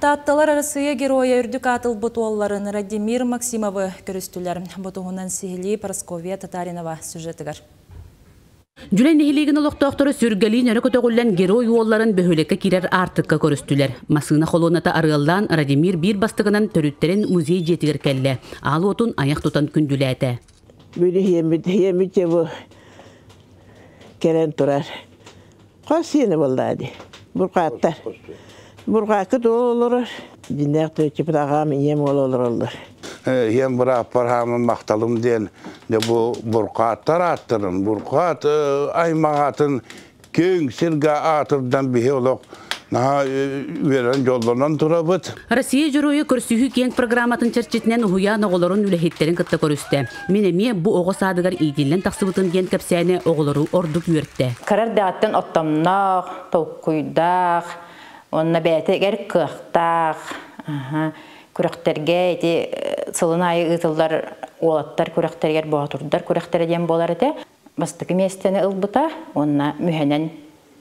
Таатталар Арассыыйа Геройа үрдүк ааты ылбыт уолларын Радимир Максимовы көрүстүлэр. Бу туһунан сиһилии Прасковья Татаринова сюжетыгар. Дьүлэй нэһилиэгин олохтоохторо сүргэлиин өрө көтөҕүллэн герой уолларын бөһүөлэккэ киирэр аартыкка көрүстүлэр. Массыына холуоната арыаллаан Радимир биир бастакынан төрүттэрин музей дьиэтигэр кэллэ. Аал уотун айах тутан күндүлээтэ. Бүлү хиэмит хиэмит бу кэлэн турар. Хас сиэни буоллаа дии. Бурҕааттар. Бурҕаакка туол олорор. Дьиннээх төрүччүпүт аҕам, ийэм уол олороллор. Ийэм бырааппар хаамын махталым диэн дьэ бу бурҕааттар ааттарын, бурҕаат аймаҕатын киэҥ сиргэ аатырдан биһи олох наһаа үөрэн дьоллонон турабыт. Россия Дьоруойа көрсүһүү киэҥ программатын чэрчитинэн уһуйаан оҕолорун үлэһиттэрин кытта көрүстэ. Мин эмиэ бу оҕо саадыгар иитиллэн тахсыбытым диэн кэпсээнэ оҕолору ордук үөртэ. Кыра эрдэҕиттэн оттомноох, толкуйдаах, уонна бэйэтигэр кыахтаах күрэхтэргэ ити сылын аайы ыытыллар уолаттар күрэхтэригэр боотурдар күрэхтэрэ диэн буолар этэ. Бастакы миэстэни ылбыта уонна мүһэнэн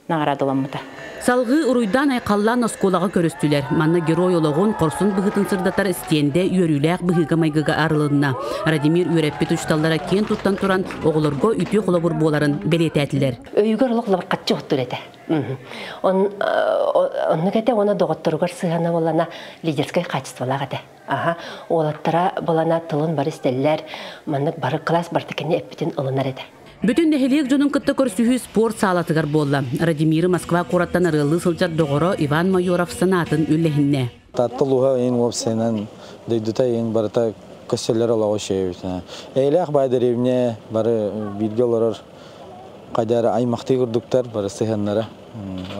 наҕараадаламмыта. Салгыы уруйдаан-айхаллаан оскуолаҕа көрүстүлэр. Манна герой олоҕун, хорсун быһыытын сырдатар истиэндэ үөрүүлээх быһыыга-майгыга арылынна. Радимир үөрэппит учууталлара киэн туттан туран, оҕолорго үтүө холобур буоларын бэлиэтээтилэр. Өйүгэр олох лабырхаччы оттур этэ. Оннук этэ уонна доҕотторугар сыһыана буоллана лидерскэй качестволаах этэ. Аха, уолаттара булана тылын бары истэллэр, маннык бары класс барыта кини эппитин ылынар этэ. Бүтүн нэһилиэк дьонун кытта көрсүһүү спорт саалатыгар буолла. Радимиры Москва куораттан арыаллыы сылдьар доҕоро Иван Майоров санаатын үллэһиннэ. Таатта улууһа ыйын уопсайынан дойдута ыйын барыта көссөлөр олоҕу үчүгэйбит. Эйэлээх баай дэриэбинэ бары бииргэ олорор хайда эрэ аймахтыы курдуктар бары сыһыаннара.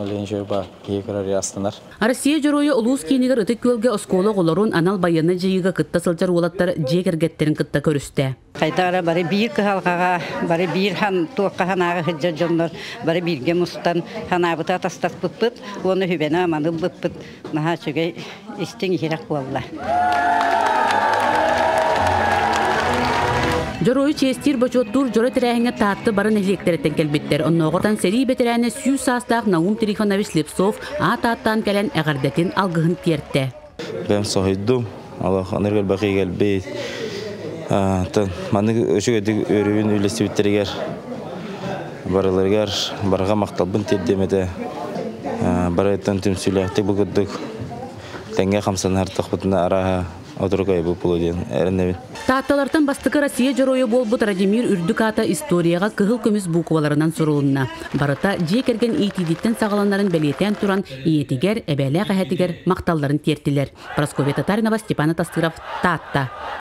Ол иһин үчүгэй баар киһи көрөр астынар. Россия Дьоруойа улуус киинигэр Ытык Күөлгэ оскуола оҕолорун анал байыаннай дьайыыга кытта сылдьар уолаттар дьиэ кэргэттэрин кытта көрүстэ. Хайдах эрэ бары биир кыһалҕаҕа, бары биир хан туохха санааҕа сылдьар дьоннор бары бииргэ мустан санаабыты атастаспыппыт уонна сүбэни-аманы ылбыппыт наһаа үчүгэй истиҥ иһирэх буолла. Дьоруойу чиэстиир бочуоттуур дьоро тэрээһиҥҥэ Таатта бары нэһилиэктэриттэн кэлбиттэр. Оннооҕортон сэрии бэтэрээнэ сүүс саастаах Наум Трифонович Слепцов аат ааттаан кэлэн эҕэрдэтин алгыһын тиэртэ. Бэйэм соһуйдум. Олох аныр элбэхи кэлбит. Маннык үчүгэйдик үөрүүбүн үллэстибиттэригэр барыларыгар барҕа махталбын тиэрдиэм этэ. Барыттан түмсүүлээхтик бу курдук тэҥҥэ хамсанар тохпутуна арааһа отурук айбыт буолуо диэн эрэнэбин. Таатталартан бастакы Россия Дьоруойа буолбут Радимир үрдүк аата историяҕа кыһыл көмүс буукубаларынан сурулунна. Барыта дьиэ кэргэн иитиититтэн саҕаланарын бэлиэтээн туран, ийэтигэр, эбээлээх эһэтигэр махталларын тиэртилэр. Прасковья Татаринова, Степан Атастыров, Таатта.